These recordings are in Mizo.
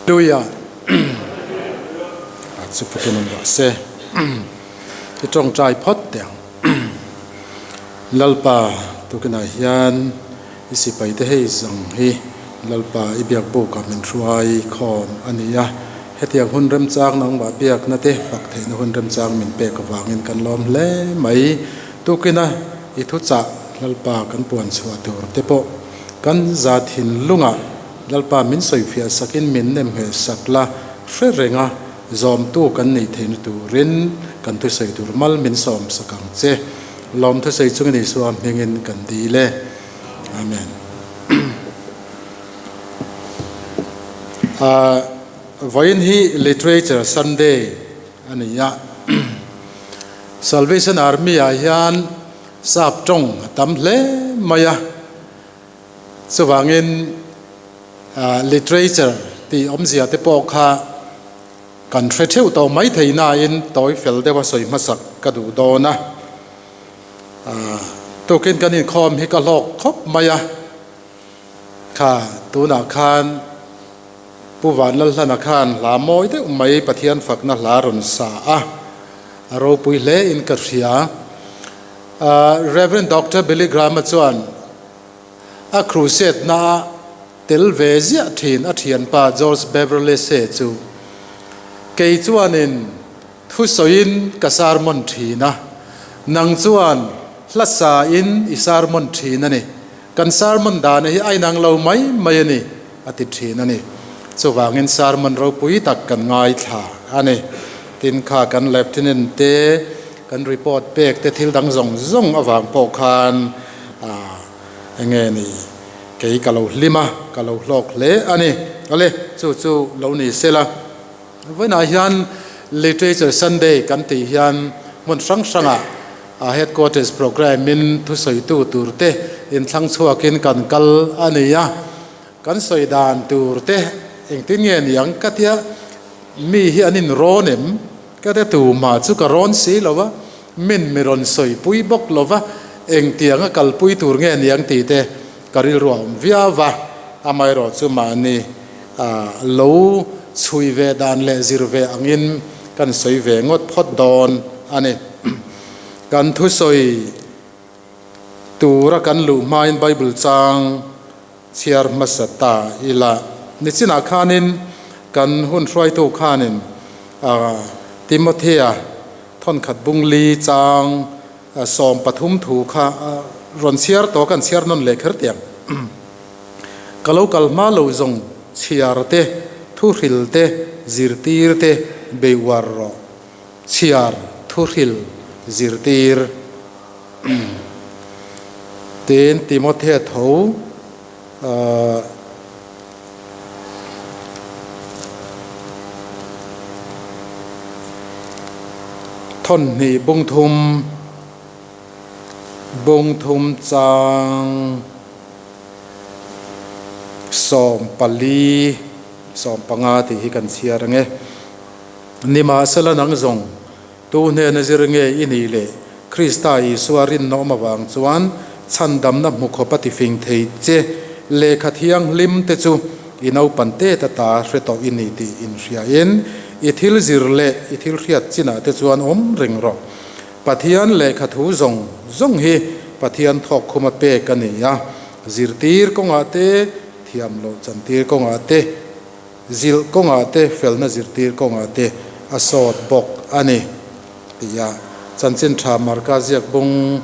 Hallelujah. A chu fakin awm rawh se. I tawngtai phawt teh ang. Lalpa tukinah hian i sipai te hei zawng hi Lalpa i biak bukah min hruai khawm a ni a. Hetiang hun remchang nangmah biakna te fak theihna hun remchang min pek avangin kan lawm hle mai. Tukina i thuchah Lalpa kan puan chhuah tur te pawh kan za thinlungah Lalpa min sawifiah sakin min nem ngheh sak la hre reng a, zawmtu kan nih theihna turin kan thusawi tur mal min sawm sak ang che. Lawm thusawi chungin Isua hmingin kan dil e. Amen. Vawiin hi Literature Sunday a ni a. Salvation Army ah hian sap tawng a tam hle mai a. Chuvangin literature tih awmzia te pawh kha kan hre theuh tawh mai thei nain tawi fel deuha sawi hmasak ka duh dawn a. Tukin kan inkhawm hi ka hlawk khawp mai a, kha tunah khan Pu Vanlalhlana khan hla mawi deuh mai Pathian fakna hla rawn sa a, a ropui hle in ka hria. Rev. Doctor Billy Graham-a chuan a crusade na tel ve ziah thin a thianpa George Beverly Shea chu, Kei chuanin thusawiin ka sermon thin a, nang chuan hla sain i sermon thin a ni. Kan sermon dana hi a inang lo mai mai a ni, a ti thin a ni. Chuvangin sermon ropui tak kan ngaithla a ni. Tin kha kan Lieutenant te kan report pek te thil dang zawng zawng avang pawh khan enge ni kei ka lo hlim a, ka lo hlawk hle a ni. Awle, chu chu lo ni sela. Vawiinah hian Literature Sunday kan tih hian hmun hrang hrangah Headquarters Programme in thusawitu turte inthlang chhuakin kan kal a ni a. Kan sawi dan tur te engtin nge niang ka tia mi hi an in rawn em? Ka tia tumah chu ka rawn si lo va, min mi rawn sawi pui bawk lo va, engtiang a kalpui tur nge niang tih te ka rilru a awm viau va, amaherawh chu mahni lo chhui ve dan leh zir ve angin kan sawi ve ngawt phawt dawn a ni. Kan thusawi tura kan luh hmain Bible chang chhiar hmasa ta ila. Nichinah khanin kan hun hruaitu khanin Timothea thawnkhat bungli chang 13 thu kha rawn chhiar tawh kan chhiar nawn leh kher tiang. Ka lo kal hma lo zawng chhiar te, thuhril te, zirtir te bei uar rawh. Chhiar, thuhril, zirtir. Tin, Timothea tho thawnhnih bungthum, bungthum chang 14, 15 tih hi kan chhiar ang e. Nimahsela nang zawng Tu hnena zir nge i nih le? Krista Isua rinna awm avang chuan chhandamna hmu khawp a tifing thei che. Lehkha thianghlim te chu i naupan tet ata hre tawh i ni tih inhriain i thil zir leh i thil hriat chinah te chuan awm reng rawh. Pathian lehkha thu zawng zawng hi Pathian thawkkhuma pek a ni a, zirtir kawngah te, thiam loh chantir kawngah te, Zilh kawngah te, felna zirtir kawngah te a sawt bawk a ni, ti a chanchin tha Marka ziak bung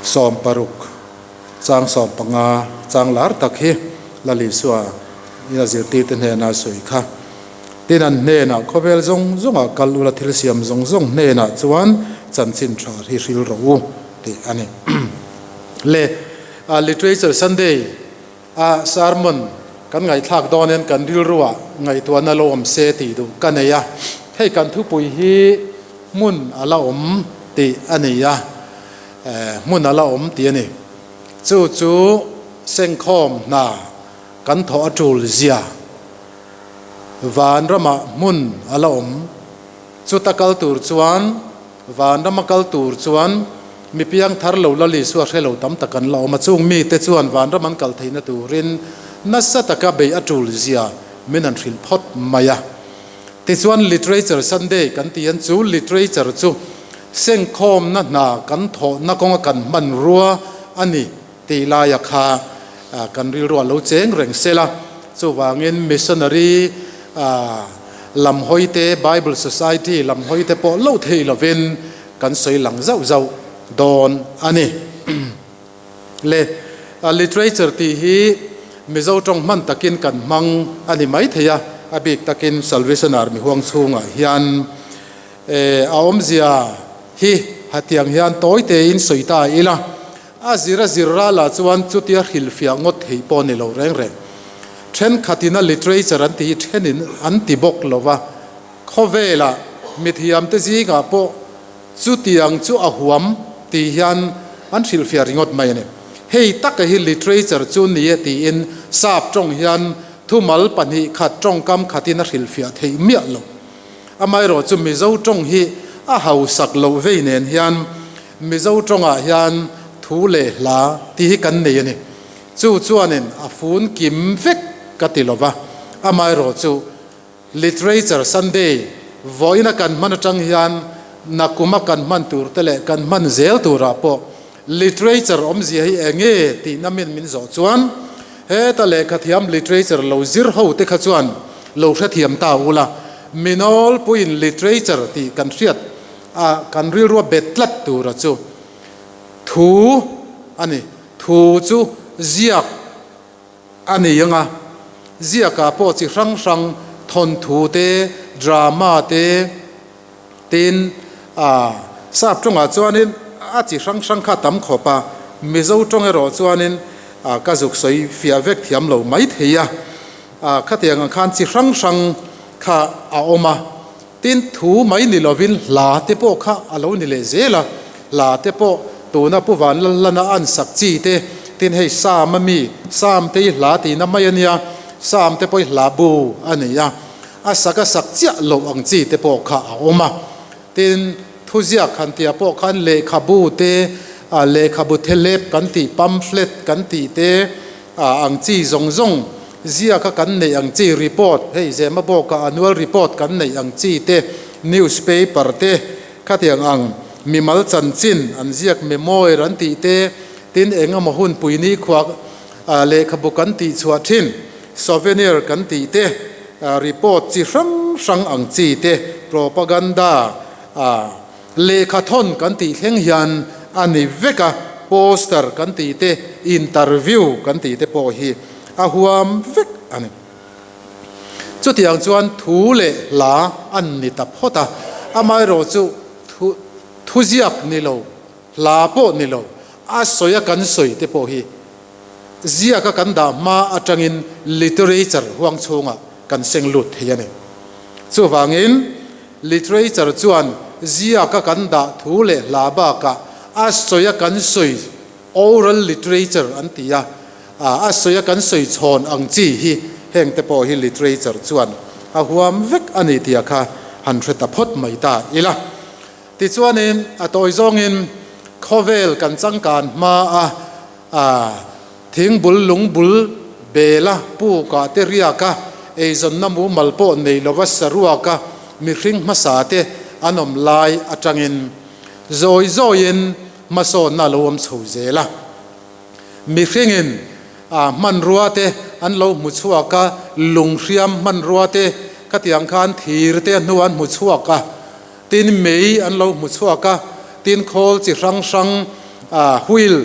16 chang 15 chang lar tak hi Lal Isua in a zirtirte hnena sawi kha. Tin an hnenah khawvel zawng zawngah kal ula thil siam zawng zawng hnenah chuan chanchin tha hi hril rawh u. tih a ni. Le Literature Sunday a sermon kan ngaihthlak dawn hian kan rilruah ngaihtuahna lo awm se tih duh ka nei a, hei kan thupui hi hmun a la awm tih a ni a, hmun a la awm tih a ni. Chu chu sengkhawm hna kan thawh a tul zia, vanramah hmun a la awm, chuta kal tur chuan Vanrama kal tur chuan Mi piangthar lo Lal Isua hre lo tam tak an la awm a, chung mite chuan vanram an kal theihna turin nasa taka bei a tul zia min han hrilh phawt mai a. Tichuan Literature Sunday kan tih hian chu literature chu sengkhawmna hna kan thawhna kawnga kan hmanrua a ni tih laia kha kan rilru a lo cheng reng sel a. Chuvangin Missionary lam hawi te, Bible Society lam hawi te pawh lo thei lovin kan sawi lang zauh zauh dawn a ni. Le literature tih hi Mizo tawng hman takin kan hmang a ni mai thei a, a bik takin Salvation Army huang chhungah hian a awmzia hi hetiang hian tawi tein sawi ta ila, a zir a zir ralah chuan chutia hrilhfiah ngawt theih pawh a ni lo reng reng. Thenkhatin a literature an tih hi thenin an ti bawk lo va, khawvelah mithiamte zingah pawh Chutiang chu a huam tih hian an hrilhfiah ringawt mai a ni. Hei taka hi literature chu ni e tiin sap tawng hian thumal pahnih khat tawngkam khatin a hrilhfiah theih miah lo. Amaherawh chu Mizo tawng hi a hausak loh vei nen hian Mizo tawngah hian thu leh hla tih hi kan nei a ni. Chu chuanin a fun kim vek ka ti lova, amaherawh chu Literature Sunday vawiina kan hman atang hian nakuma kan hman tur te leh kan hman zel turah pawh literature awmzia hi eng nge tih namin min zawh chuan heta lehkhathiam literature lo zir ho te kha chuan lo hrethiam ta ula minawlpuiin literature tih kan hriat a kan rilrua bet tlat tura chu thu a ni. Thu chu ziak A nei ang a, ziakah pawh chi hrang hrang thawnthu te, drama te, tin a sap tawngah chuanin a chi hrang hrang kha a tam khawp a, Mizo tawng erawh chuanin a ka zuk sawi fiah vek thiam lo mai thei a, a khatiang ang khan chi hrang hrang kha a awm a, tin thu mai ni lovin hla te pawh kha a lo ni leh zel a, hla te pawh tuna Pu Vanlalhlana an sak chi te, tin hei Sam a mi, Sam te hi hla tihna mai a nia, Sam te pawh hi hla bu a nei a, a sak a sak chiah loh ang chi te pawh kha a awm a, tin thuziak han tihah pawh khan lehkhabu te, lehkhabu thelep kan tih, pamphlet kan tih te, ang chi zawng zawng ziaka kan neih ang chi report, hei Zemabawka annual report kan neih ang chi te, newspaper te, khatiang ang mimal chanchin an ziak memoir an tih te, tin eng emaw hun pui nikhua lehkhabu kan tih chhuah thin, souvenir kan tih te, report chi hrang hrang ang chi te, propaganda Lehkhathawn kan tih thleng hian a ni vek a, poster kan tih te, interview kan tih te pawh hi a huam vek a ni. Chutiang chuan thu leh hla an ni ta phawt a, amaherawh chu thu thuziak ni lo, hla pawh ni lo, a sawi a kan sawi te pawh hi ziaka kan dah hma atangin literature huang chhungah kan seng lut thei a ni. Chuvangin Literature chuan ziaka kan dah thu leh hla bakah a sawi a kan sawi, oral literature an ti a, a sawi a kan sawi chhawn ang chi hi heng te pawh hi literature chuan a huam vek a ni tia kha han hre ta phawt mai ta ila. Tichuanin a tawi zawngin khawvel kan changkan hma a, Thingbul lungbul bela pukah te riaka eizawnna mumal pawh nei lova saruaka mihring hmasa te an awm lai atangin zawi zawiin hmasawnna a lo awm chho zel a. Mihringin a hmanrua te an lo hmu chhuak a, lunghriam hmanrua te khatiang khan thir te a hnu an hmu chhuak a, tin mei an lo hmu chhuak a, tin khawl chi hrang hrang wheel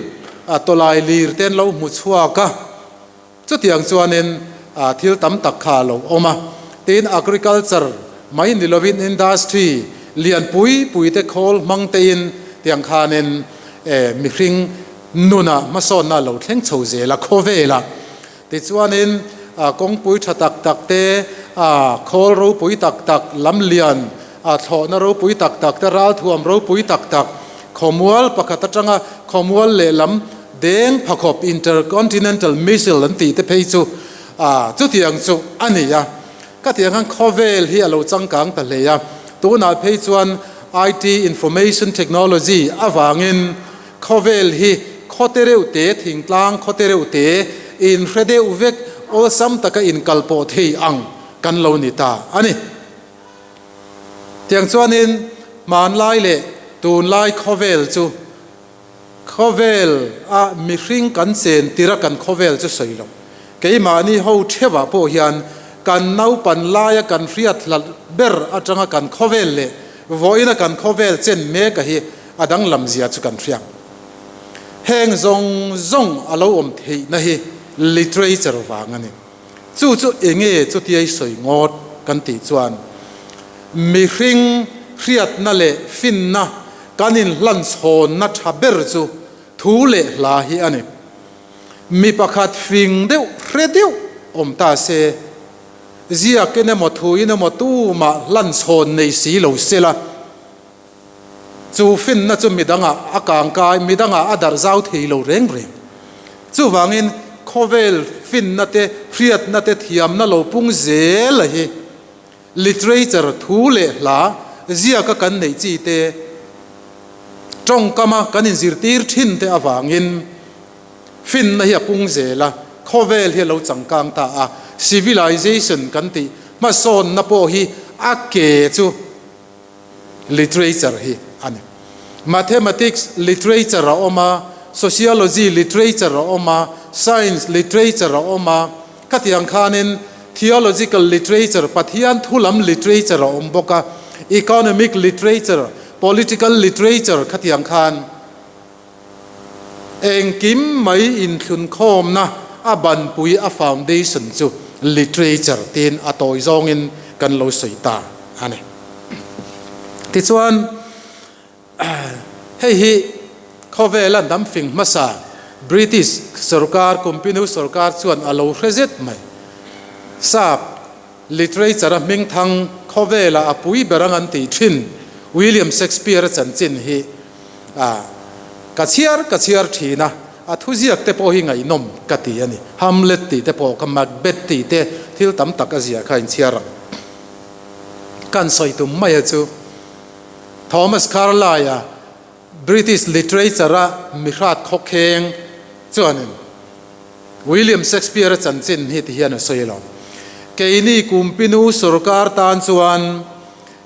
tawlai lir te an lo hmu chhuak a, chutiang chuanin thil tam tak kha a lo awm a, tin agriculture mai ni lovin industry lian pui pui te khawl hmang tein tiang khanin mihring nunah hmasawnna a lo thleng chho zel a khawvelah. Tichuanin kawngpui tha tak tak te, khawl ropui tak tak, lamlian thlawhna ropui tak tak te, ralthuam ropui tak tak, khawmual pakhat atanga khawmual lehlam deng phakhawp intercontinental missile an tih te phei chu chutiang chu a ni a. Ka tih ang khan khawvel hi a lo changkang ta hle a, tunah phei chuan IT, Information Technology, avangin. Khawvel hi khaw te reuh te, thingtlang khaw te reuh te, inhre deuh vek, awlsam taka inkal pawh thei ang kan lo ni ta a ni. Tiang chuanin hmanlai leh tunlai khawvel chu khawvel a mihring kan chen tir a kan khawvel chu sawi lo. Keimahni ho theuhah pawh hian kan naupan laia kan hriat hlat ber atanga kan khawvel leh vawiina kan khawvel chen mek a hi a danglam zia chu kan hriat. Heng zawng zawng a lo awm theihna hi literature vang a ni. Chu chu enge chutiai sawi ngawt kan tih chuan mihring hriatna leh finna kan inhlanchhawnna tha ber chu thu leh hla hi a ni. Mi pakhat fing deuh hre deuh awm ta se, ziakin emaw thuin emaw tumah hlanchhawn nei si lo sela, Chu finna chu midangah a kangkai, midangah a darh zau thei lo reng reng. Chuvangin khawvel finna te, hriatna te, thiamna lo pung zel a hi literature thu leh hla ziaka kan neih chi te, tawngkama kan inzirtir thin te avangin finna hi a pung zel a, khawvel hi a lo changkang ta a, civilization kan tih hmasawnna pawh hi a ke chu Literature hi a ni. Mathematics literature a awm a, Sociology literature a awm a, Science literature a awm a, khatiang khanin Theological literature, Pathian thu lam literature a awm bawk a, Economic literature, Political literature khatiang khan engkim mai inthlunkhawmna a banpui a foundation chu literature tiin a tawi zawngin kan lo sawi ta a ni. Tichuan, hei hi khawvela hnam fing hmasa British sorkar, Kumpinu sorkar chuan a lo hre zet mai. Sap literature-a hmingthang khawvela a pui ber ang an tih thin William Shakespeare-a chanchin hi a ka chhiar ka chhiar thin a, a thuziak te pawh hi ngaihnawm ka ti a ni. Hamlet tih te pawh ka Macbeth tih te thil tam tak a ziah kha inchhiar ang. Kan sawi tum mai a chu Thomas Carlyle-a British literature-a mihrat khawkheng chuanin William Shakespeare-a chanchin hi ti hian a sawi lo. Keini Kumpinu sorkar tan chuan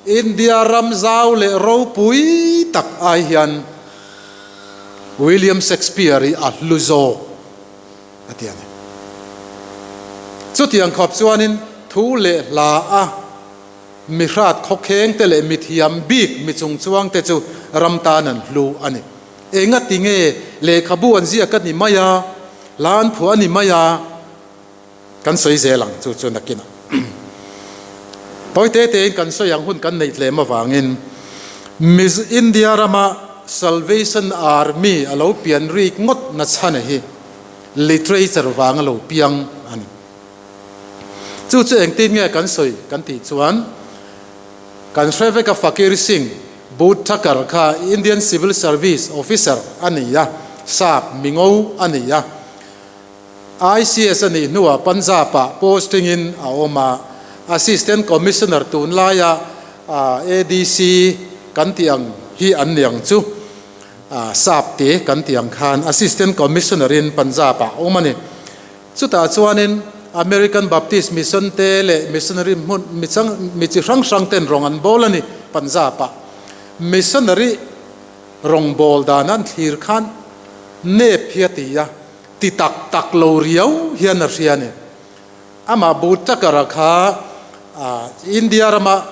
India ram zau leh ropui tak ai hian William Shakespeare hi a hlu zawk a ti a ni. Chutiang khawp chuanin thu leh hla a mihrat khawkheng te leh mithiam bik mi chungchuang te chu ram tan an hlu a ni. Engati nge lehkhabu an ziak a ni mai a, hla an phuah a ni mai a, Kan sawi zel ang chu chu nakinah. Tawi te tein kan sawi ang hun kan neih tlem avangin Miz India rama Salvation Army a lo pian rik ngawt na chhan hi literature vang a lo piang a ni. Chu chu engtin nge kan sawi kan tih chuan kan hre vek a Fakir Singh Bud Thakkar kha Indian Civil Service officer a ni a, sap mingo a ni a. ICS a nih hnuah Punjab-ah posting-in a awm a, Assistant Commissioner tunlaia ADC kan tih ang hi an ni ang chu, sap te kan tih ang khan Assistant Commissioner-in Punjab-ah a awm a ni. Chutah chuanin American Baptist Mission te leh missionary hmun mi chang mi chi hrang hrang ten rawng an bawl a ni Punjab-ah. Missionary rawngbawl dan an thlir khan nep hi a ti a. Ti tak tak lo riau hian a hria a ni. Amah Bu Tucker-a kha India rama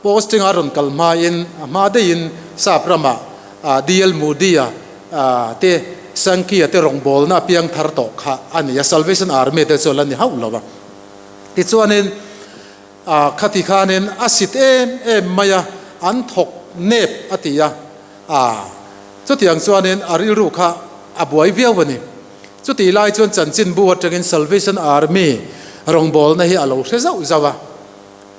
posting a rawn kal hmain a hma deihin Sap rama DL Moody-a te Sankey-a te rawngbawlna a piang thar tawh kha a ni a, Salvation Army te chu a la ni hauh lo a. Tichuanin khati khanin a sit em em mai a, an thawk nep a ti a. A, chutiang chuanin a rilru kha a buai viau a ni. Chutih lai chuan chanchinbu atangin Salvation Army rawngbawlna hi a lo hre zauh zauh a.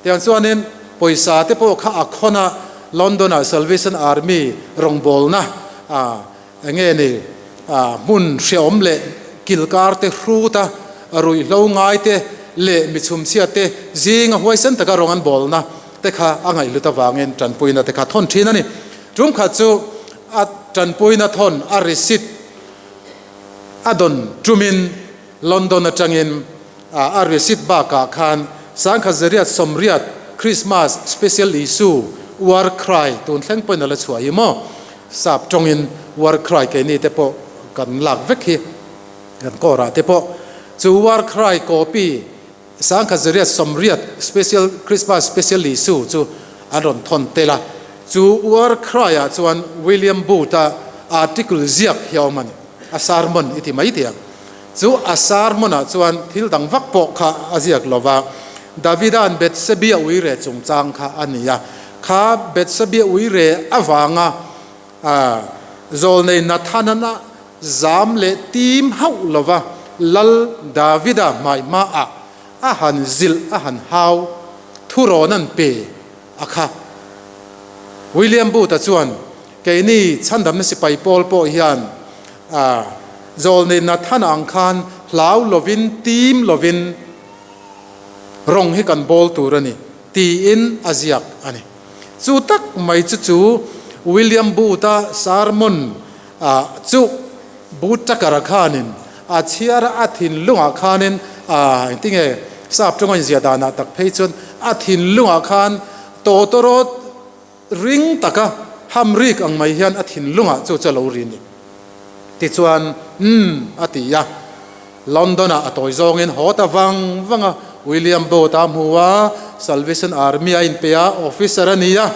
Tiang chuanin pawisa te pawh kha a khawn a, London-ah Salvation Army rawngbawlna a enge ni a hmun hreawm leh kilkar te hrut a, ruihhlo ngai te leh mi chhumchhia te zinga huaisen taka rawng an bawlna te kha a ngaihhlut avangin tanpuina te kha thawn thin a ni. Tumkhat chu a tanpuina thawn a receipt a dawn tumin London atangin a receipt bakah khan 1880 Christmas Special Issue War Cry tun thleng pawhin a la chhuah hi maw? Sap tawngin War Cry keini te pawh kan lak vek hi kan kawrah te pawh chu War Cry copy 1880 Special Christmas Special Issue chu an rawn thawn tel a, chu War Cry ah chuan William Booth-a article ziak hi a awm a ni, a sermon i ti mai tih ang. Chu a sermon ah chuan thil dang vak pawh kha a ziak lo va, Davida'n Bethsabia uire chungchang kha a ni a, kha Bethsabia uire avanga zawlnei Nathana zam leh tim hauh lo va Lal Davida hmai hmaah a han zilh a han hau thurawn an pe a kha. William Booth-a chuan Keini chhandamna sipai pawl pawh hian zawlnei Nathana ang khan hlau lovin tim lovin rawng hi kan bawl tur a ni tiin a ziak a ni. Chu tak mai chu chu William Booth-a sermon chu Booth Tucker-a khanin a chhiar a, a thinlungah khanin engtinge sap tawng a inziah danah tak phei chuan a thinlungah khan tawtawrawt Ring taka hamrik ang mai hian a thinlungah chu chu a lo ri ni. Tichuan, Umm, a ti a. London-ah a tawi zawngin haw ta vang vang a, William Booth-a hmu a, Salvation Army a inpe a, officer a ni a.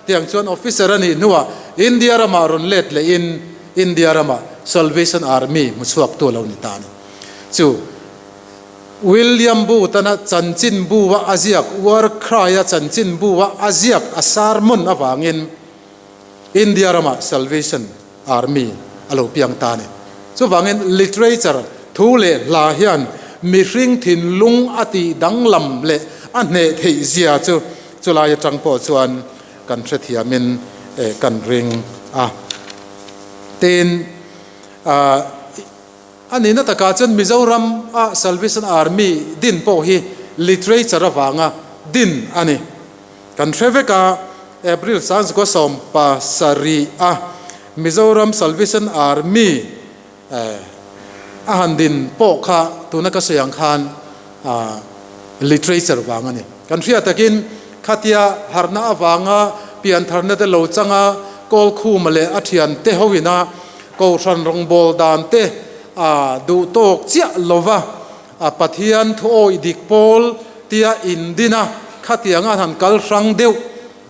Tiang chuan officer a nih hnuah India ramah rawn let lehin India ramah Salvation Army hmuchhuaktu a lo ni ta a ni. Chu. William Booth-ana chanchinbu-a a ziak War Cry-a chanchinbu-a a ziak a sermon avangin India ramah Salvation Army a lo piang ta a ni. Chuvangin literature thu leh hla hian mihring thinlung a tih danglam leh a hneh theih zia chu chulai atang pawh chuan kan hrethiamin kan ring a. Tin, A nihna takah chuan Mizoram a Salvation Army din pawh hi literature avanga din a ni. Kan hre vek a, April 1977 a Mizoram Salvation Army a han din pawh kha tuna ka sawi ang khan literature vang a ni. Kan hriat takin khatia harhna avanga piantharna te lo changa Kawlkhuma leh a thiante hoina Kohhran rawngbâwl dânte a duh tâwk chiah lo va, a Pathian thuawih dik pâwl tia indin a, khatianga an han kal hrang deuh.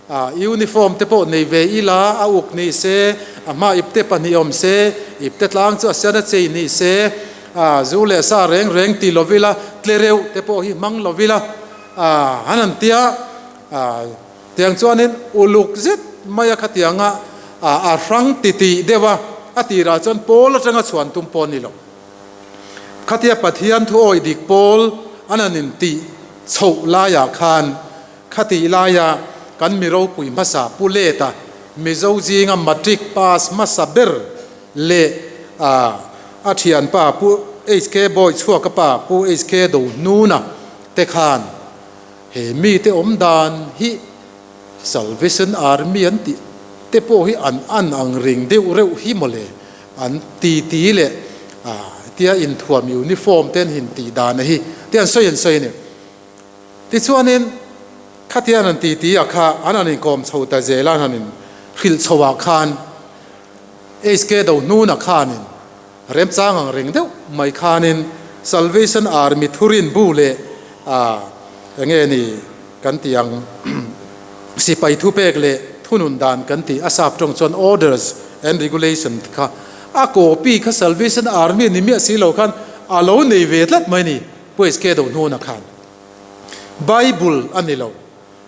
A uniform te pawh nei ve ila, a uk ni se, a hma ipte pahnih awm se, ipte tlâng chu a sian a chei ni se, a zu leh sa reng reng ti lo ila, tle reuh te pawh hi hmang lo ila, a han han tia. Tiang chuanin uluk zet maia khatianga a hrang titih deuh a, a tirah chuan Paul atanga chhuan tum pawh a ni lo. Khatia Pathian thu awih dik Paul an han intih chhoh laiah khan khatih laia kan mi ropui hmasa Pu Leta Mizo zinga matric pass hmasa ber leh a thianpa Pu HK Bawichhuaka pa Pu HK Dohnuna te khan He mite awm dan hi Salvation Army an tih te pawh hi an an ang ring deuh reuh hi mawle, an ti ti leh tia inthuam uniform te an hin tih dan a hi te an sawi an sawi a ni. Tichuanin khatia an han ti ti ah kha an han inkawm chho ta zel a, an han inhrilh chho ah khan HK Dohnuna khanin Remchang ang reng deuh mai khanin Salvation Army thurin bu leh enge ni kan tih ang sipai thupek leh thunun dan kan tih a sap tawng chuan orders and regulation kha a copy kha Salvation Army ni miah si lo khan a lo nei ve tlat mai ni Pu SK Dohnuna khan Bible a ni lo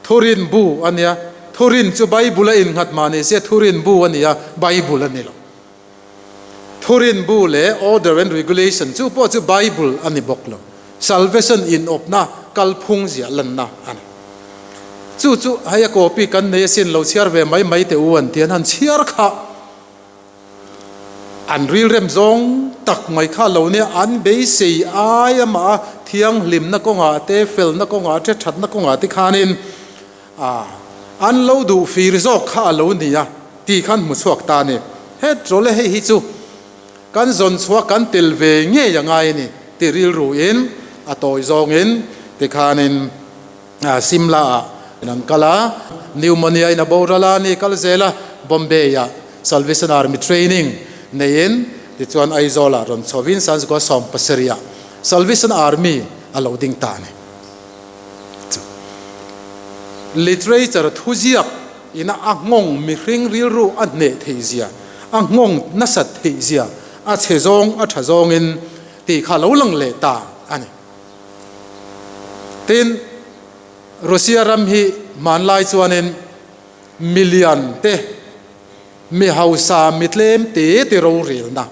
thurin bu a nia thurin chu Bible a innghat mah ni se thurin bu a nia Bible a ni lo. Thurin bu leh Order and Regulation chu pawh chu Bible a ni bawk lo. Salvation inawpna kalphung ziah lanna a ni. Chu chu hei a copy kan nei asin lo chhiar ve mai mai teh u an ti an han chhiar kha an rilrem zawng tak mai kha lo nia an beisei ai amah a thianghlimna kawngah te felna kawngah te thatna kawngah te khanin A, an lo duh fir zawk kha a lo ni a, tih khan hmu chhuak ta a ni. Het rawle hei hi chu kan zawn chhuah kan tel ve ngei a ngai a ni ti rilru in a tawi zawng in tikhanin Simla ah an kal a, pneumonia in a boral a ni kal zel a, Bombay ah Salvation Army training neiin tichuan Aizawl ah rawn chho in Sanzikua 70 ah Salvation Army a lo ding ta a ni. Chu literature thuziak ina a nghawng mihring rilru a hneh theih zia, a nghawng nasat theih zia, a chhe zawng a tha zawngin tih kha lo lang leh ta a ni. Tin, Russia ram hi hmanlai chuanin milian te, mi hausa mi tlem te te rorelna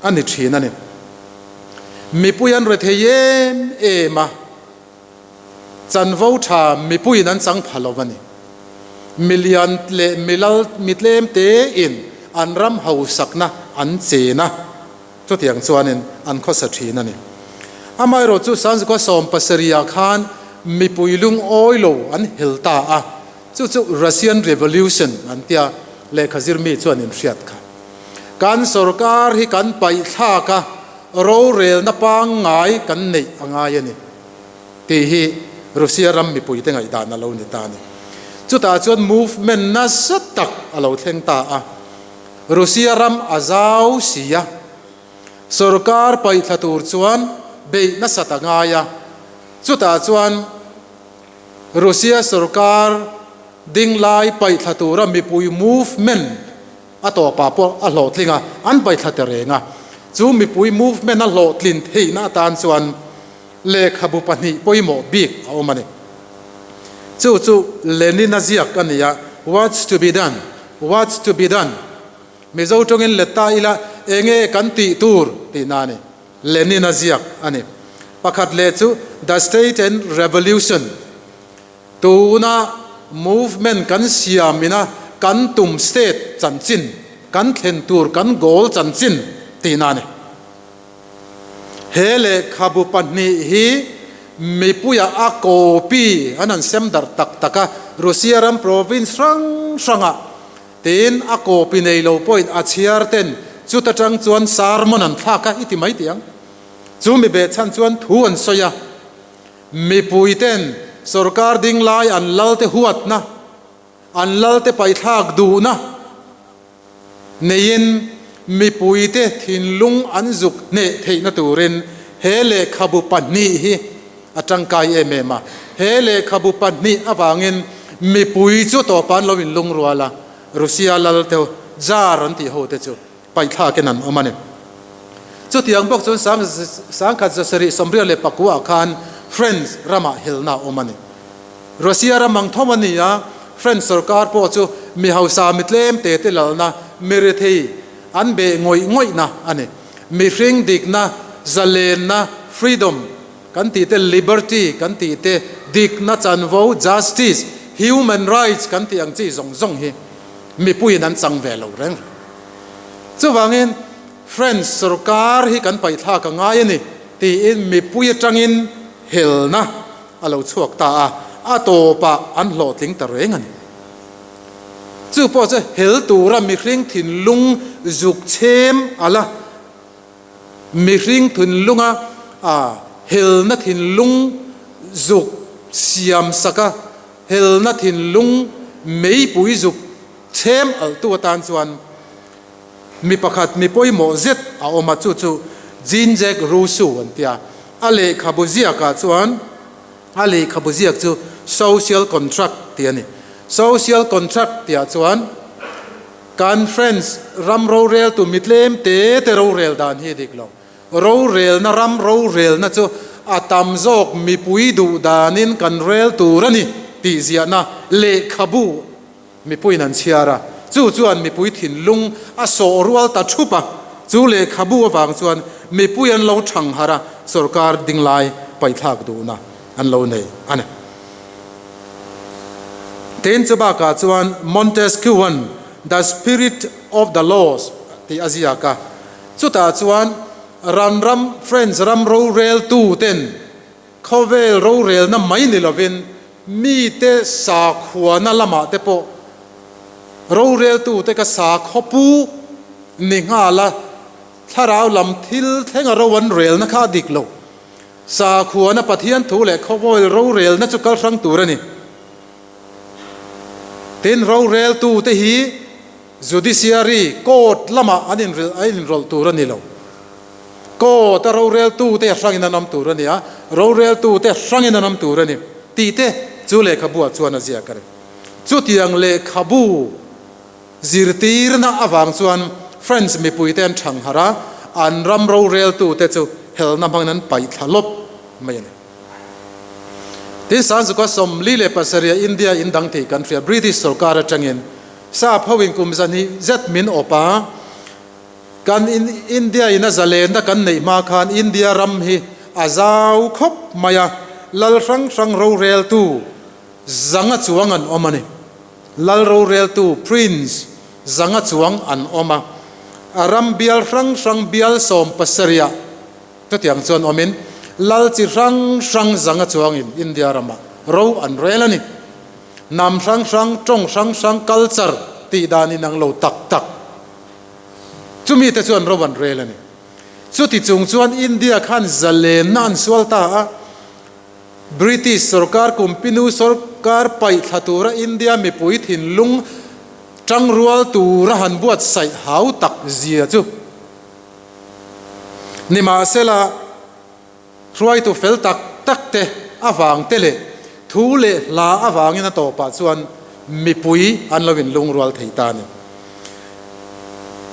a ni thin a ni. Mipui an rethei em em a, chanvo tha mipuiin an chang pha lo a ni. Milian leh milal mi tlem tein an ram hausakna an chen a, chutiang chuanin an khawsa thin a ni. Amaherawh chu Sanzukua 70 ah khan mipui lungawi lo an hel ta a, chu chu Russian Revolution an tia lehkha zirmi chuan in hriat kha. Kan sorkar hi kan paih thlak a, rorelna pangngai kan neih a ngai a ni tih hi Russia ram mipuite ngaihdan a lo ni ta a ni. Chutah chuan movement nasa tak a lo thleng ta a, Russia ram a zau si a, sorkar paih thla tur chuan beih nasat a ngai a, chutah chuan Russia sorkar dinglai paih thla tura mipui movement a tawpah pawh a hlawhtling a, an paih thla ta reng a. Chu mipui movement a hlawhtlin theihna atan chuan lehkhabu pahnih pawimawh bik a awm a ni. Chu chu Lenin-a ziak a ni a, What's to be done? What's to be done? Mizo tawngin let ta ila enge kan tih tur tihna a ni. Lenin-a ziak a ni. Pakhat leh chu The State and Revolution. Tuna movement kan siam ina kan tum state chanchin, kan thlen tur kan goal chanchin tihna a ni. He lehkhabu pahnih hi mipuia a copy an han sem darh tak tak a, Russia ram province hrang hrangah tiin a copy nei lo pawhin a chhiar ten chuta tang chuan sermon an thlak a i ti mai tih ang. Chu mi behchhan chuan thu an sawi a. Mipui ten sorkar ding lai an lal te huatna, an lal te paithlak duhna neiin mipui te thinlung an zuk hneh theihna turin he lehkhabu pahnih hi a tangkai em em a. He lehkhabu pahnih avangin mipui chu tawpan lo inlungrual a, Russia lal te Tsar an tih ho te chu paihthlakin an awm a ni. Chutiang bawk chuan 1779 ah khan French ramah helna a awm a ni. Russia ram ang thawm a ni a, French sorkar pawh chu mi hausa mi tlem te te lalna, mi rethei an beh ngawih ngawihna a ni. Mihring dikna, zalenna, freedom, kan tih te, liberty kan tih te, dikna chanvo, justice, human rights kan tih ang chi zawng zawng hi mipuiin an chang ve lo reng reng. Chuvangin French sorkar hi kan paihthlak a ngai a ni tiin mipui atangin helna a lo chhuak ta a, a tawpah an hlawhtling ta reng a ni. Chu pawh chu hel tura mihring thinlung zuk chhem a la. Mihring thinlunga a helna thinlung zuk siam sak a, helna thinlung meipui zuk chhem alhtu atan chuan mi pakhat mi pawimawh zet a awm a, chu chu Jean-Jacques Rousseau an ti a. A lehkhabu ziakah chuan a lehkhabu ziak chu Social Contract tih a ni. Social Contract tihah chuan Kan French ram roreltu mi tlem te te rorel dan hi a dik lo. Rorelna ram rorelna chu a tam zawk mipui duh danin kan rel tur a ni tih ziahna lehkhabu mipuiin an chhiar a. Chu chuan mipui thinlung a sawh rual ta thup a. Chu lehkhabu avang chuan mipui an lo thang harh a, sorkar dinglai paihthlak duhna an lo nei a ni. Tin, chu bakah chuan Montesquieu-a'n The Spirit of the Laws tih a ziak a, chutah chuan ran ram, French ram roreltuten khawvel rorelna mai ni lovin mite sakhuana lamah te pawh roreltute ka sakhaw pu. Ni nghal a, thlarau lam thil thlenga ro an relna kha a dik lo. Sakhuana Pathian thu leh khawvawl rorelna chu kal hrang tur a ni. Tin, roreltute hi Judiciary, court, lamah an inrawlh tur a ni lo. Court a roreltute a hrangin an awm tur a ni a, roreltute hrangin an awm tur a ni tih te chu lehkhabuah chuan a ziak a ni. Chutiang lehkhabu Zirtirna avang chuan French mipuite an thang harh a, an ram roreltute chu helna hmangin an paih thla lawp mai a ni. Tin, Sanzuka 47 India in dang tih kan hria, British sorkar atangin sap hoin kum zahnih zet min awp a, kan India in a zalenna kan neih hma khan India ram hi a zau khawp mai a, lal hrang hrang roreltu zanga chuang an awm a ni. Lal roreltu, Prince, zanga chuang an awm a, a ram bial hrang hrang bial 70ah chutiang chuan awmin lal chi hrang hrang zanga chuangin India ramah ro an rel a ni. Hnam hrang hrang, tawng hrang hrang, culture tih dan inang lo tak tak chumi te chuan ro an rel a ni. Chuti chung chuan India khan zalenna an sual ta a. British sorkar kumpinu sorkar paih thla tura India mipui thinlung tangrual tura han buatsaih hau tak zia chu nimahsela hruaitu fel tak tak te avang te leh thu leh hla avangin a tawpah chuan mipui an lo inlungrual thei ta a ni.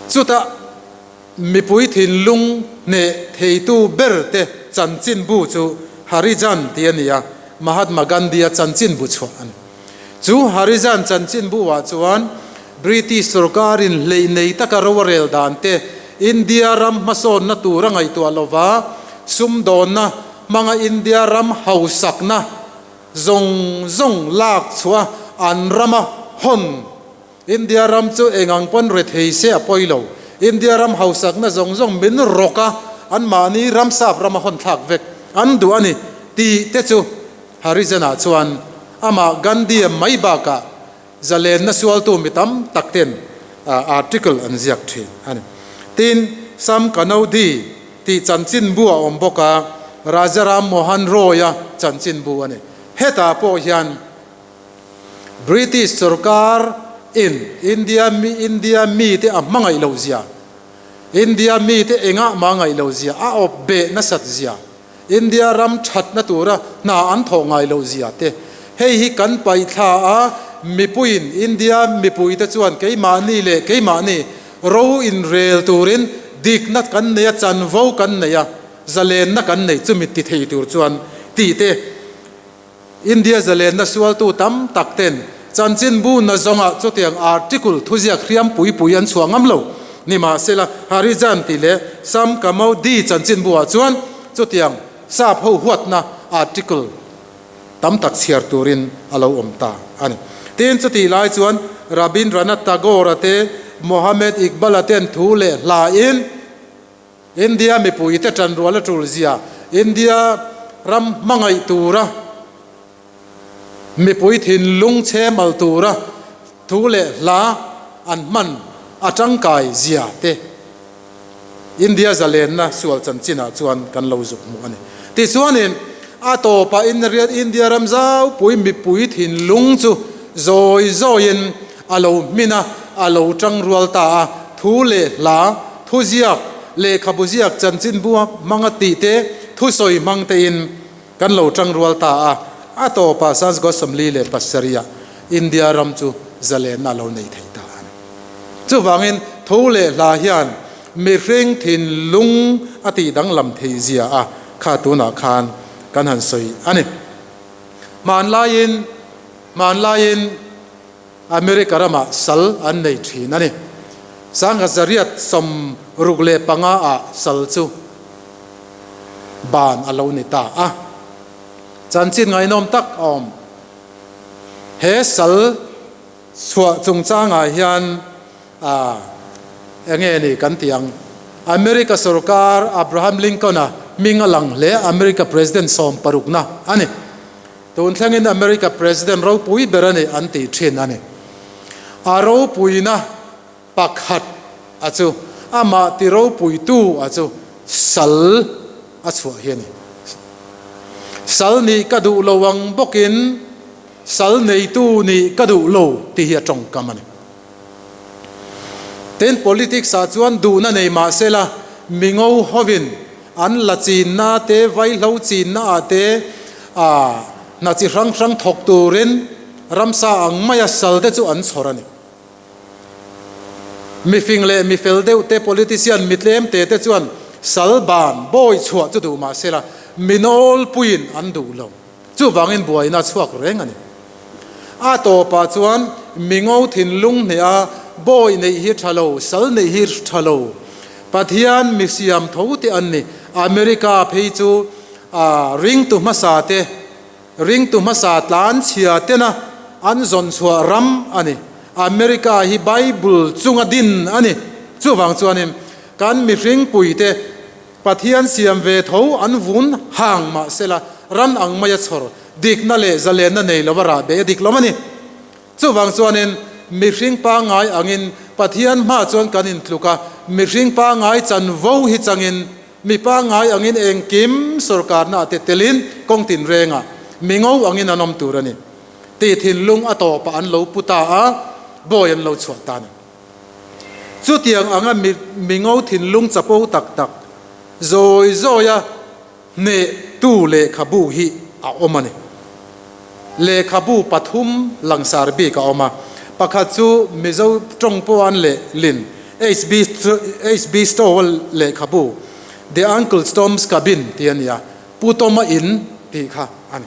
Chutah. Mipui thinlung hneh theitu ber te chanchinbu chu Harijan tih a ni a, Mahatma Gandhi-a chanchinbu chhuah a ni. Chu Harijan chanchinbu-ah chuan British sorkarin hleih nei taka ro a rel dan te, India ram hmasawnna tur a ngaihtuah lova sumdawnna hmanga India ram hausakna zawng zawng lak chhuah an rama hawn India ram chu eng ang pawn rethei se a pawi lo. India ram hausakna zawng zawng min rawk a, anmahni ram sap rama hawn thlak vek an duh a ni tih te chu Harijan-ah chuan amah Gandhi-a mai bakah zalenna sualtu mi tam tak ten article an ziak thin a ni. Tin, Sam Kanodi tih chanchinbu a awm bawk a, Raja Ram Mohan Roy-a chanchinbu a ni. Hetah pawh hian British sorkar in India mi India mi te a hmangaih loh zia, India mi te engah mah ngaih loh zia, a awp beh nasat zia, India ram thatna tura hna an thawh ngai loh zia te hei hi kan paih thla a, mipuiin India mipui te chuan keimahni leh keimahni ro inrel turin dikna kan nei a, chanvo kan nei a, zalenna kan nei chumi ti thei tur chuan tih te. India zalenna sualtu tam tak ten chanchinbu na zawngah chutiang article thuziak hriam pui pui an chhuah ngam lo. Nimahsela, Harijan tih leh Sam Kamau Di chanchinbu ah chuan chutiang sap ho huatna article tam tak chhiar turin a lo awm ta a ni. Tin, chutih lai chuan Rabindranath Tagore-a te, Mohammed Iqbal-a ten thu leh hla in, India mipuite ṭanrual a ṭul zia, India ram hmangaih tura mipui thinlung chhem al tura thu leh hla an hman a ṭangkai zia te India zalenna sual chanchinah chuan kan lo zuk hmuh a ni. Tichuanin, a tawpah India ram zaupui mipui thinlung chu zawi zawiin a lo hmin a, a lo ṭangrual ta a, thu leh hla, thuziak, lehkhabu ziak chanchinbu hmanga tih te, thusawi hmang tein kan lo ṭangrual ta a, a tawpah Sanskrit 47ah India ram chu zalenna a lo nei thei ta a ni. Chuvangin thu leh hla hian mihring thinlung a tih danglam theih zia a kha tunah khan kan han sawi a ni. Hmanlaiin hmanlaiin. America ramah sal an nei thin a ni. 1965 ah sal chu ban a lo ni ta a. Chanchin ngaihnawm tak a awm. He sal chhuah chungchangah hian enge ni kan tih ang? America sorkar Abraham Lincoln-a hming a lang hle, America President 60na a ni. Tun thlengin America President ropui ber a ni an tih thin a ni. A ropuina pakhat a chu. Amah ti ropuitu a chu sal a chhuah hi a ni. Sal nih ka duh lo ang bawkin sal neitu nih ka duh lo tih hi a tawngkam a ni. Tin, politics ah chuan duhna nei mah sela mingo hovin an la chinna te, vaihlo chinna ah te hna chi hrang hrang thawk turin ramsa ang maia sal te chu an chhawr a ni. Mifing leh mifel deuh te, politician mitlem te te chuan sal ban bawi chhuah chu duh mah sela minawlpuiin an duh lo. Chuvangin buaina a chhuak reng a ni. A tawpah chuan mingo thinlung hneha bawi neih hi tha lo, sal neih hi tha lo. Pathian mi siam tho te an ni. America phei chu ringtu hmasa te, ringtu hmasa tlanchhia tena an zawn chhuah ram a ni. America hi Bible chunga din a ni. Chuvang chuanin kan mihring puite Pathian siam ve tho an vun hang mah sela, ran ang maia chhawr dikna leh zalenna nei lova rah beh a dik lo a ni. Chuvang chuanin mihring pangngai angin Pathian hma chuan kan intluk a, mihring pangngai chanvo hi changin mi pangngai angin engkim sawrkarna ah te telin kawng tinrengah mingo angin an awm tur a ni tih thinlung a tawpah an lo pu ta a, bawi an lo chhuah ta a ni. Chutiang anga mingo thinlung chapo tak tak zawi zawia hnehtu lehkhabu hi a awm a ni. Lehkhabu pathum langsar bik a awm a, pakhat chu Mizo tawng pawh an leh lin HB HB Stowell lehkhabu The Uncle Tom's Cabin tih a ni a, Pu Toma in tih kha a ni.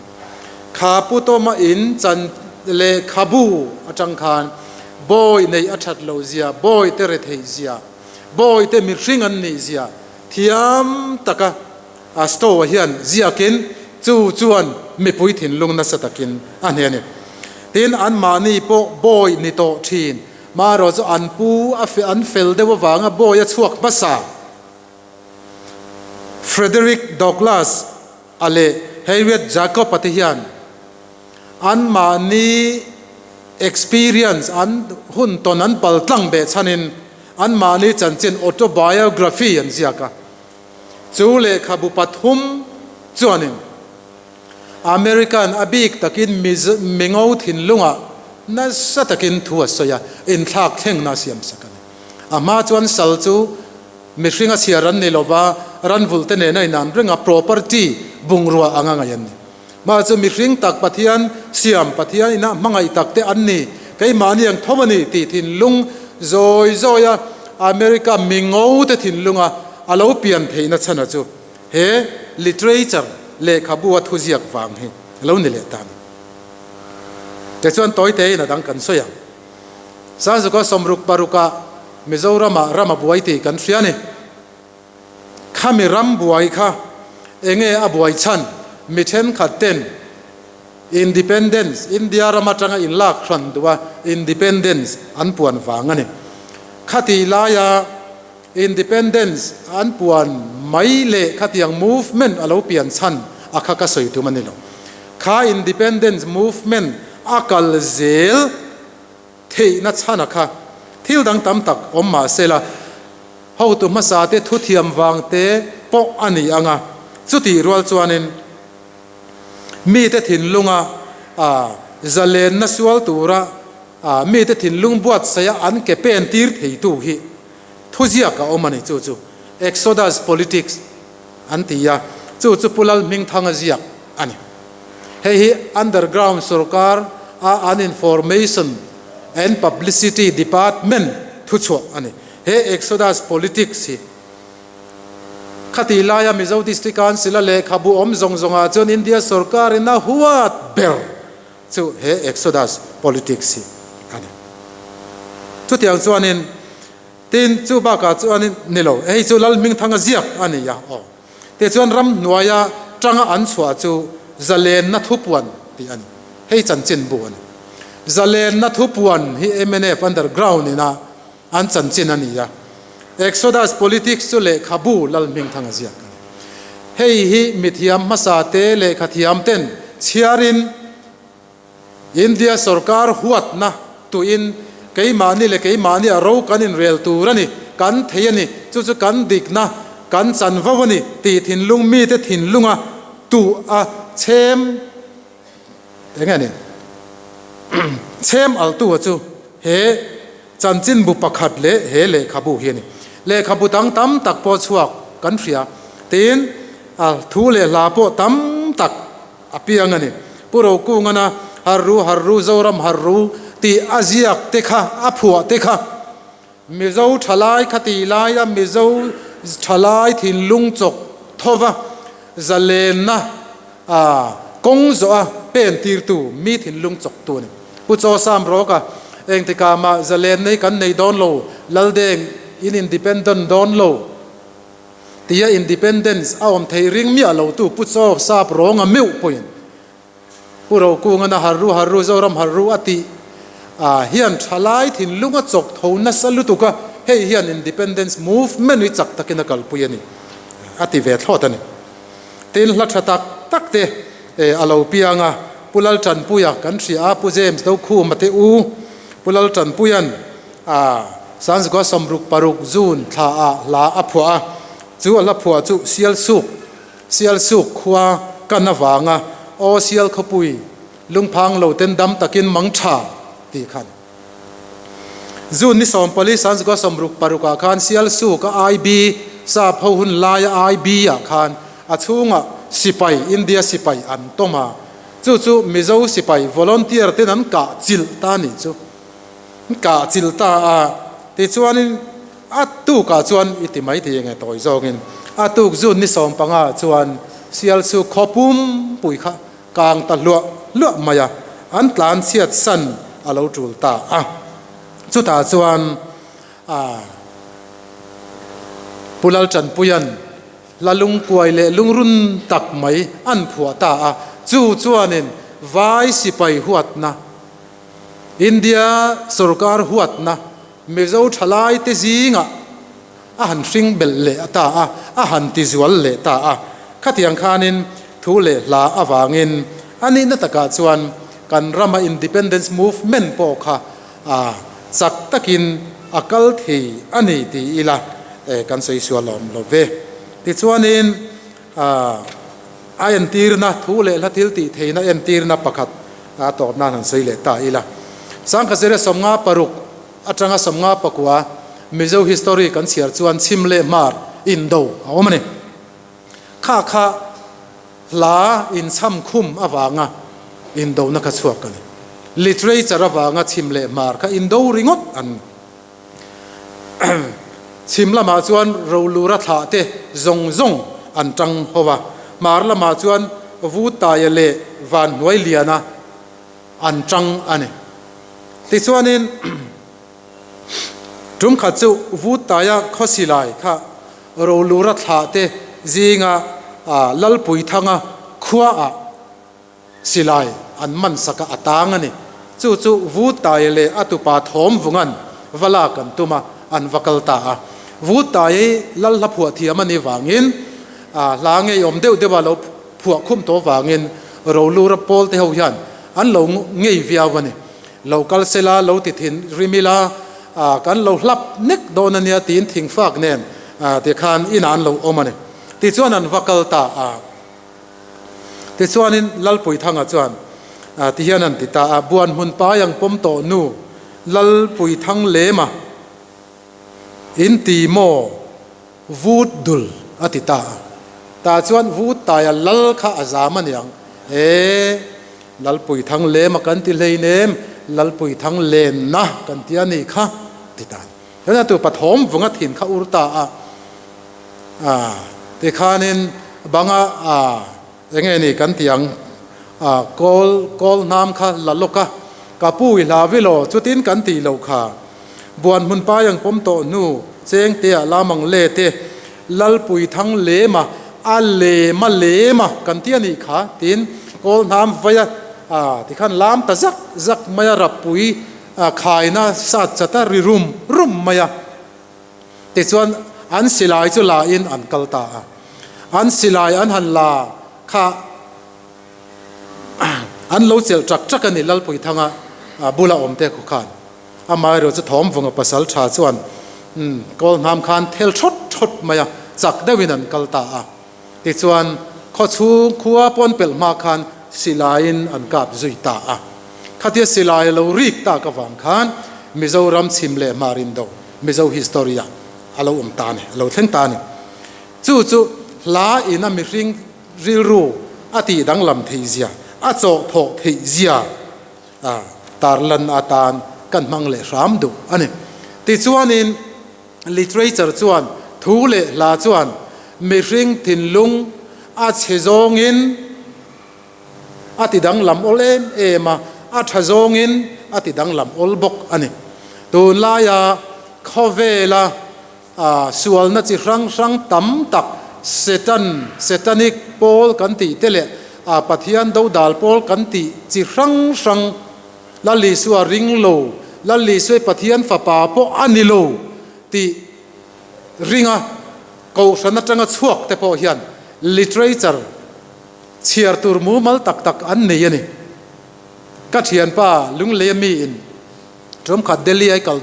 Kha Pu Toma in chan lehkhabu atang khan bawi neih a that lo zia, bawi te retheih zia, bawi te mihring an nih zia thiam taka a store hian ziakin chu chuan mipui thinlung nasa takin a hne a ni. Tin, anmahni pawh bawi ni tawh thin, marawh chu an pu a an fel deuh avanga bawi a chhuak hmasa. Frederick Douglass a leh Harriet Jacob a te hian anmahni experience, an hun tawn an pal tlang beh chhanin anmahni chanchin autobiography an ziak a. Chu lehkhabu pathum chuanin American a bik takin mingo thinlungah nasa takin thu a sawi a, inthlak thlengna a siamsak a ni. A hma chuan sal chu Mihring a chhiar an ni lova, ranvulh te nena inan reng a, property, bungrua anga ngaih an ni. Mah chu mihring tak Pathian siam, Pathian ina hmangaih tak te an ni, keimahni ang tho a ni tih thinlung zawi zawi a America mingo te thinlunga a lo pian theihna chhana chu he literature lehkhabu a thuziak vang hi a lo ni leh ta a ni. Tichuan tawi tein a dang kan sawi ang. Sangzuka 66 ah Mizoramah ram a buai tih kan hria a ni. Khami ram buai kha enge a buai chhan? Mi thenkhat ten Independence, India ram atanga inlak hran duh a Independence an puan vang a ni. Khatih laia Independence an puan mai leh khatiang movement a lo pian chhan a kha ka sawi tum a ni lo. Kha Independence movement a kal zel theihna chhana kha thil dang tam tak awm mah sela, hotu hmasa te thuthiam vang te pawh a ni ang a, chutih rual chuanin mite thinlunga zalenna sual tura mite thinlung buatsaia an ke pen tir theitu hi thuziak a awm a ni. Chu chu Exodus Politics an ti a, chu chu Pu Lalhmingthanga ziak a ni. Hei hi Underground sorkar a an Information and Publicity Department thuchhuah a ni. He Exodus Politics hi khatih laia Mizo District Council a lehkhabu awm zawng zawngah chuan India sorkarin a huat ber chu he Exodus Politics hi a ni. Chutiang chuanin tin chu bakah chuanin ni lo, hei chu Lalhmingthanga ziak a ni a, aw. Tichuan ramhnuaia tanga an chhuah chu zalenna thupuan tih a ni. Hei chanchinbu a ni. Zalenna thupuan hi mnf underground ina an chanchin a ni a. Exodus politics chu lehkhabu Lalhmingthanga ziak a ni. Hei hi mithiam hmasa te lehkhathiam ten chhiarin India sorkar huatna tuin keimahni leh keimahni a ro kan inrel tur a ni. kan thei a ni, chu chu kan dikna, kan chanvo a ni tih thinlung mite thinlunga tuh a chhem eng nge ni? Chhem altu a chu he chanchinbu pakhat leh he lehkhabu hi a ni. Lehkhabu dang tam tak pawh chhuak kan hria. Tin, a thu leh hla pawh tam tak a piang a ni. Pu Rokungana Harru Harru Zoram Harru tih a ziak te kha, a phuah te kha Mizo thalai kha tih laia Mizo thalai thinlung chawk thova zalenna kawng zawh a pen tirtu mi thinlung chawktu a ni. Pu Chaw Sam Rawka engtikah mah zalenna hi kan nei dawn lo, Laldeng in independent dawn lo tia independence a awm theih ring miah lotu Pu Chaw Sap Rawnga meuh pawhin Pu Rokungan a harru harru Zoram harru a tih ah hian thalai thinlung a chawk tho nasa lutuk a, hei hian Independence Movement hi chak takin a kalpui a ni a ti ve thlawt a ni. Tin hla tha tak tak te a lo piang a, Pu Laltanpuia kan hria a, Pu James Dokhuma te u Pu Laltanpuia'n ah Sanzgua 66 June thla ah hla a phuah a, chu a hla phuah chu Sialsuk Sialsuk khua kan avanga Aw Sial khawpui lungphang lo ten dam takin mang tha tih khan June ni 14 Sanzgua 66 ah khan Sialsuk a IB sap ho hun laia IB ah khan a chhungah sipai India sipai an tawm a, chu chu Mizo sipai volunteer ten an kah chilh ta nih chu an kah chilh ta a tichuanin A tukah chuan i ti mai thei enge tawi zawngin a tuk zun ni 15 ah chuan sial chu khaw pum pui kha kang ta hluah hluah mai a, an tlan chhiat san a lo tul ta a. Chutah chuan a Pu Laltanpuia'n hla lungkuai leh lungrun tak mai an phuah ta a, chu chuanin vai sipai huatna, India sorkar huatna, Mizo thalaite zingah a han hring belh leh ta a, a han ti zual leh ta a. Khatiang khanin thu leh hla avangin a nihna takah chuan kan rama Independence Movement pawh kha a chak takin a kal thei a ni ti ila kan sawi sual awm lo ve. Tichuanin a entirna thu leh hla thil tih theihna entirna pakhat a tawp nan han sawi leh ta ila. Sangkhazira 56 atanga 59 Mizo history kan chhiar chuan chhim leh hmar indo a awm a ni. Kha kha hla inchham khum avanga indona kha chhuak a ni. Literature avanga chhim leh hmar kha indo ringawt an ni. Chhim lamah chuan Rolura thlah te zawng zawng an tang ho a, hmar lamah chuan Vutaia leh Vanhnuailiana an tang a ni. Tichuanin tum khat chu Vutaia khawsilai kha Rolura thlah te zinga Lalpuithanga khuaah Silai an man sak a, a tang a ni. Chu chu Vutai leh a tupa Thawmvunga'n va lak an tum a, an va kal ta a. Vutai lal hla phuah thiam a nih vangin, a hla ngeiawm deuh deuha lo phuah khum tawh vangin Rolura pawl te ho hian an lo ngei viau a ni. Lo kal sela, lo ti thin rim ila, kan lo hlap nek dawn a nia tiin thingfak nen tikhan inah an lo awm a ni. Tichuan an va kal ta a. Tichuanin Lalpuithanga chuan ti hian an ti ta a, Buan hmun pai ang pawm tawh nu Lalpuithang lema in ti maw vut dul a ti ta a. Tah chuan vut taia lal kha a zam a niang, E, Lalpuithang lema kan ti hleinem, Lalpuithang lenna kan ti a nih kha ti ta a ni. Heta tu pathawm vunga thin kha ur ta a, a tikhanin banga a enge ni kan tih ang a kawl kawl hnam kha la lawk a, ka pu i hla vilaw chutin kan tih loh kha buan hmun pai ang pawm tawh hnu cheng te ah lam ang le te lalpui thang lem a a lem a lem a kan ti a nih kha tiin kawl hnam vai a a tikhan lam ta zak zak mai a rappui A khaina sat chat a ri rum rum mai a. Tichuan an silai chu la in an kal ta a. An silai an han la kha an lo chelh ṭak ṭak a ni Lalpuithanga bula awm te khaw khan. Amaherawhchu Thawmvunga pasal ṭha chuan Umm, kawl hnam khan thel thawt thawt mai a, chak deuhin an kal ta a. Tichuan, khaw chhung khua pawn pelh hma khan silaiin an kap zui ta a. Khatia silai a lo rik tak avang khan Mizoram chhim leh hmar indo Mizo history ah a lo awm ta a ni, a lo thleng ta a ni. Chu chu hla in a mihring rilru a tih danglam theih zia, a chawh thawh theih zia a tarlan atan kan hmang leh hram duh a ni. Tichuanin literature chuan thu leh hla chuan mihring thinlung a chhe zawngin a ti danglam awl em em a, a tha zawngin a ti danglam awl bawk a ni. Tunlaia khawvela A sualna chi hrang hrang tam tak Satan, Satanic, pawl kan tih te leh a Pathian dodal pawl kan tih chi hrang hrang Lal Isua ring lo, Lal Isuai Pathian fapa pawh a ni lo tih ringa kohhran atanga chhuak te pawh hian literature chhiar tur mumal tak tak an nei a ni. Ka thianpa Lungleia miin Tumkhat Delhi ai kal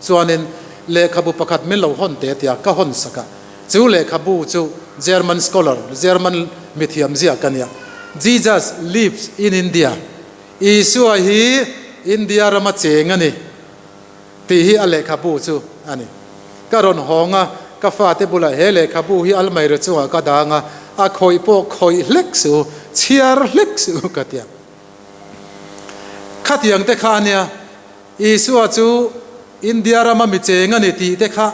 chuanin lehkhabu pakhat min lo hawn teh tia ka hawn sak a. Chu lehkhabu chu German scholar, German mithiam ziak a nia. Jesus lives in India, Isua hi India rama cheng a ni tih hi a lehkhabu chu a ni. Ka rawn hawng a, ka fate bulah he lehkhabu hi almaira chungah ka dang a, a khawih pawh khawih hlek suh u, chhiar hlek suh u ka ti a. Khatiang te kha a nia, Isua chu India rama mi cheng a ni tih te kha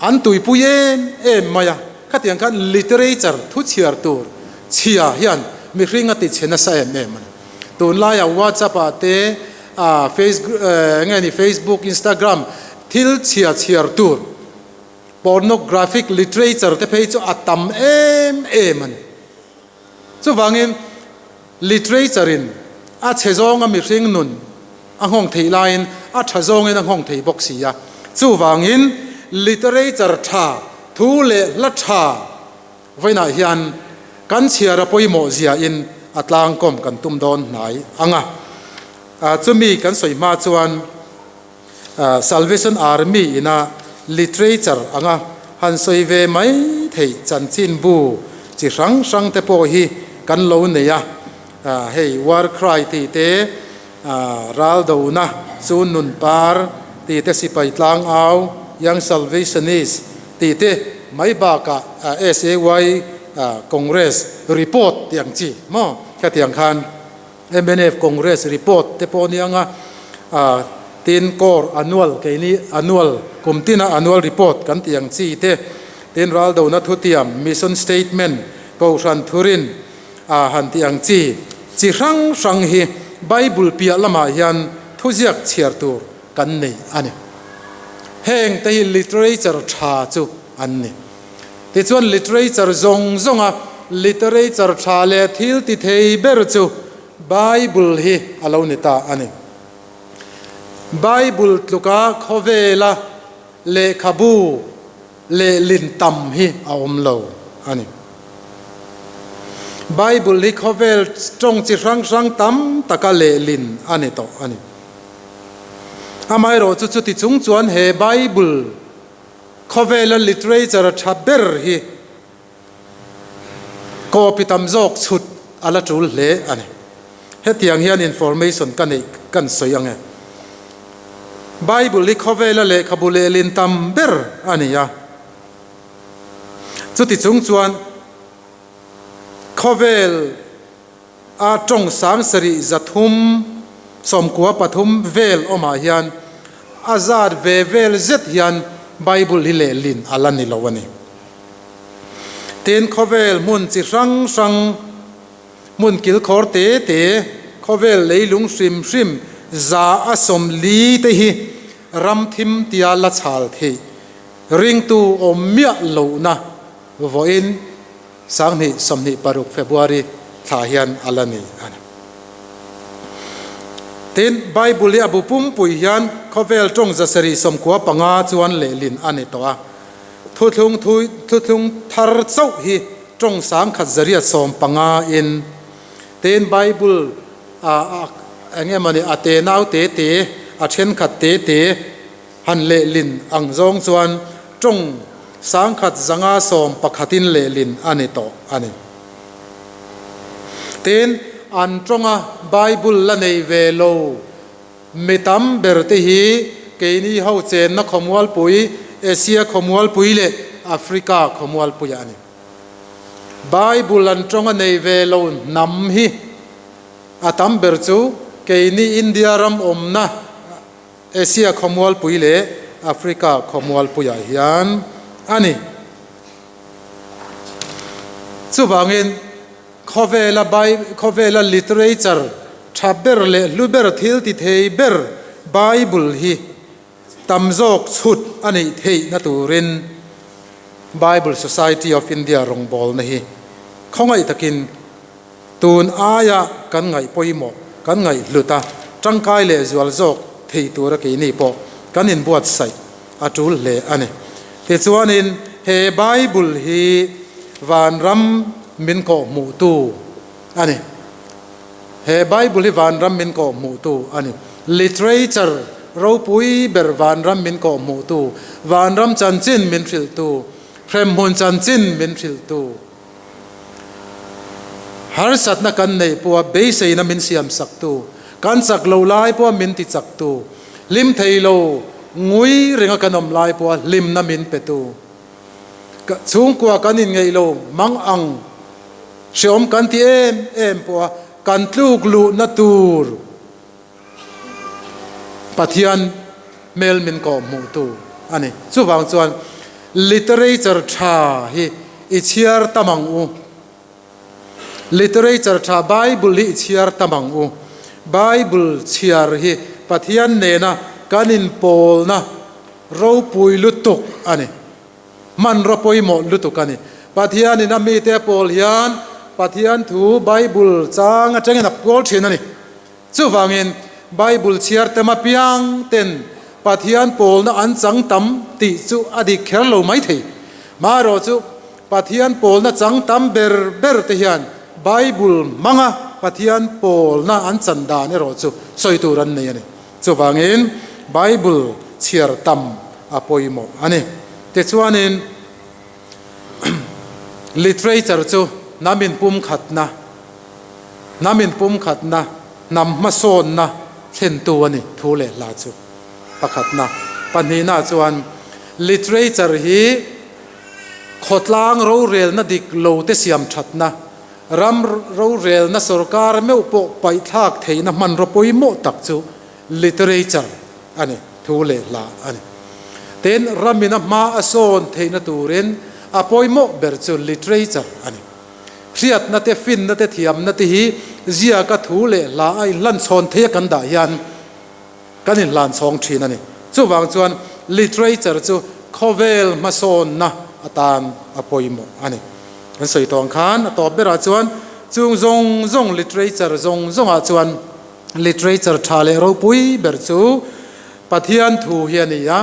an tuipui em em mai a. Khatiang khan literature thu chhiar tur chhia hian mihring a ti chhe nasa em em a ni. Tunlaiah WhatsApp ah te, Face nge ni Facebook, Instagram thil chhia chhiar tur pornographic literature te phei chu a tam em em a ni. Chuvangin, literature in a chhe zawnga mihring nun a nghawng theih laiin a tha zawngin a nghawng thei bawk si a. Chuvangin, literature tha, thu leh hla tha vawiinah hian kan chhiar a pawimawh ziain a tlangkawm kan tum dawn hnai ang a. Chumi kan sawi hma chuan Salvation Army ina literature anga han sawi ve mai theih chanchinbu chi hrang hrang te pawh hi kan lo nei a, hei War Cry tih te, Raldona chu Nun Par tih te, Sipai Tlangau, Young Salvationist tih te mai bakah SAY Congress Report tih ang chi maw khatiang khan. Mnf Congress report te pawh a ni ang a, tin Corps annual keini annual kum tina annual report kan tih ang chi te, tin Raldona thutiam, mission statement, Kohhran thurin a han tih ang chi chi hrang hrang hi Bible piah lamah hian thuziak chhiar tur kan nei a ni. Heng te hi literature tha chu an ni. Tichuan literature zawng zawnga literature tha leh thil ti thei ber chu Bible hi a lo ni ta a ni. Bible tluka khawvela lehkhabu lehlin tam hi a awm lo a ni. Bible hi khawvel tawng chi hrang hrang tam taka lehlin a ni tawh a ni. Amaherawhchu chuti chung chuan he Bible Khawvela literature tha ber hi copy tam zawk chhut a la tul hle a ni. Hetiang hian information ka neih kan sawi ang e. Bible hi khawvela lehkhabu lehlin tam ber a ni a. Chuti chung chuan khawvel a tawng 73 93 vel awmah hian a zat ve vel zet hian Bible hi lehlin a la ni lo a ni. Tin, khawvel hmun chi hrang hrang, hmun kilkhawr te te, khawvel leilung hrim hrim 140 te hi ram thim tia la chhal theih ringtu awm miah lohna vawiin 2026 February thla hian a la ni a ni. Tin, Bible hi a bu pumpui hian khawvel tawng 795 chuan lehlin a ni tawh a. Thuthlung thuthlung thar chauh hi tawng 1815 in. Tin, Bible a eng emawni a te nau te te, a thenkhat te te. han lehlin ang zawng chuan tawng 1501 in lehlin a ni tawh a ni. Tin, an tawnga Bible la nei ve lo mi tam ber te hi keini ho chenna khawmualpui, Asia khawmualpui leh Africa khawmualpuiah a ni. Bible an tawnga nei ve lo hnam hi a tam ber chu keini India ram awmna Asia khawmualpui leh Africa khawmualpuiah hian a ni. Chuvangin khawvela khawvela literature tha ber leh hlu ber thil ti thei ber Bible hi tam zawk chhut a neih theihna turin Bible Society of India rawngbawlna hi khawngaih takin tun aia kan ngaih pawimawh, kan ngaih hlut a, tangkai leh zual zawk thei tura keini pawh kan inbuatsaih a tul hle a ni. Tichuanin he Bible hi vanram min kawhhmuhtu a ni. He Bible hi vanram min kawhhmuhtu a ni. Literature ropui ber vanram min kawhhmuhtu, vanram chanchin min hrilhtu, hremhmun chanchin min hrilhtu, harsatna kan neih pawha beiseina min siamsaktu, kan chak lo lai pawha min tichaktu, hlim thei lo ngui ringa kan awm lai pawha hlimna min petu, chhungkua kan inngeih lo mang ang hreawm kan ti em em pawha kan tluk luhna tur Pathian hmel min kawhhmuhtu a ni. Chuvang chuan literature tha hi i chhiar tam ang u. Literature tha Bible hi i chhiar tam ang u. Bible chhiar hi Pathian nena kan inpawlna ropui lutuk a ni. Hmanraw pawimawh lutuk a ni. Pathianin a mite a pawl hian Pathian thu Bible chang atangin a pawl thin a ni. Chuvangin Bible chhiar tem apiang ten Pathian pawlna an chang tam tih chu a dik kher lo mai thei. Marawh chu Pathian pawlna chang tam ber ber te hian Bible hmanga Pathian pawlna an chan dan erawh chu sawi tur an nei a ni. Chuvangin Bible chhiar tam a pawimawh a ni. Tichuanin literature chu hnam inpumkhatna, hnam inpumkhatna, hnam hmasawnna thlentu a ni thu leh hla chu pakhatna. Pahnihna chuan literature hi khawtlang rorelna dik lo te siam thatna, ram rorelna sorkar meuh pawh paihthlak theihna hmanraw pawimawh tak chu literature a ni, thu leh hla a ni. Tin, ramin a hma a sawn theihna turin a pawimawh ber chu literature a ni. Hriatna te, finna te, thiamna te hi ziaka thu leh hla a inhlanchhawn thei a kan dah hian kan inhlanchhawng thin a ni. Chuvang chuan literature chu khawvel hmasawnna atan a pawimawh a ni. Kan sawi tawh ang khan a tawp berah chuan chung zawng zawng literature zawng zawngah chuan Literature tha leh ropui ber chu Pathian thu hi a ni a,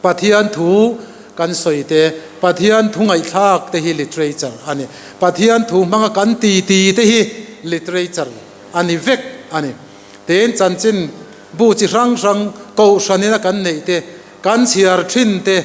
Pathian thu kan sawi te, Pathian thu ngaihthlak te hi literature a ni. Pathian thu hmanga kan ti ti te hi literature a ni vek a ni. Tin, chanchin bu chi hrang hrang kohhranin a kan neih te, kan chhiar thin te,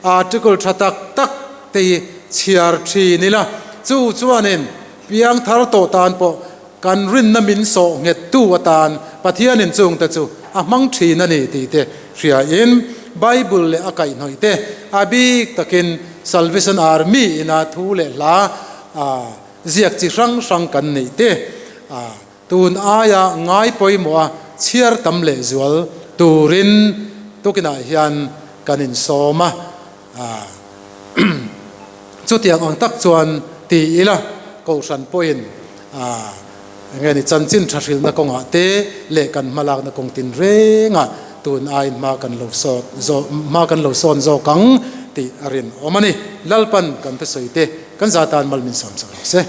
article tha tak tak te hi chhiar thin ila, chu chuanin piangthar tawh tan pawh Kan rinna min sawh nghettu atan Pathianin chungte chu a hmang thin a ni tih te hriain Bible leh a kaihhnawih te a bik takin Salvation Army ina thu leh hla ziak chi hrang hrang kan neih te tun aia ngai pawimawh a chhiar tam leh zual turin tukinah hian kan insawm a. Chutiang ang tak chuan ti ila Kohhran pawhin enge ni chanchin tha hrilhna kawngah te leh kan hmalakna kawng tin rengah tun aiin hma kan lo sawn zawk hma kan lo sawn zawk ang tih a rinawm a ni. Lalpan kan thusawi te kan zatan mal min sawm chak rawh se.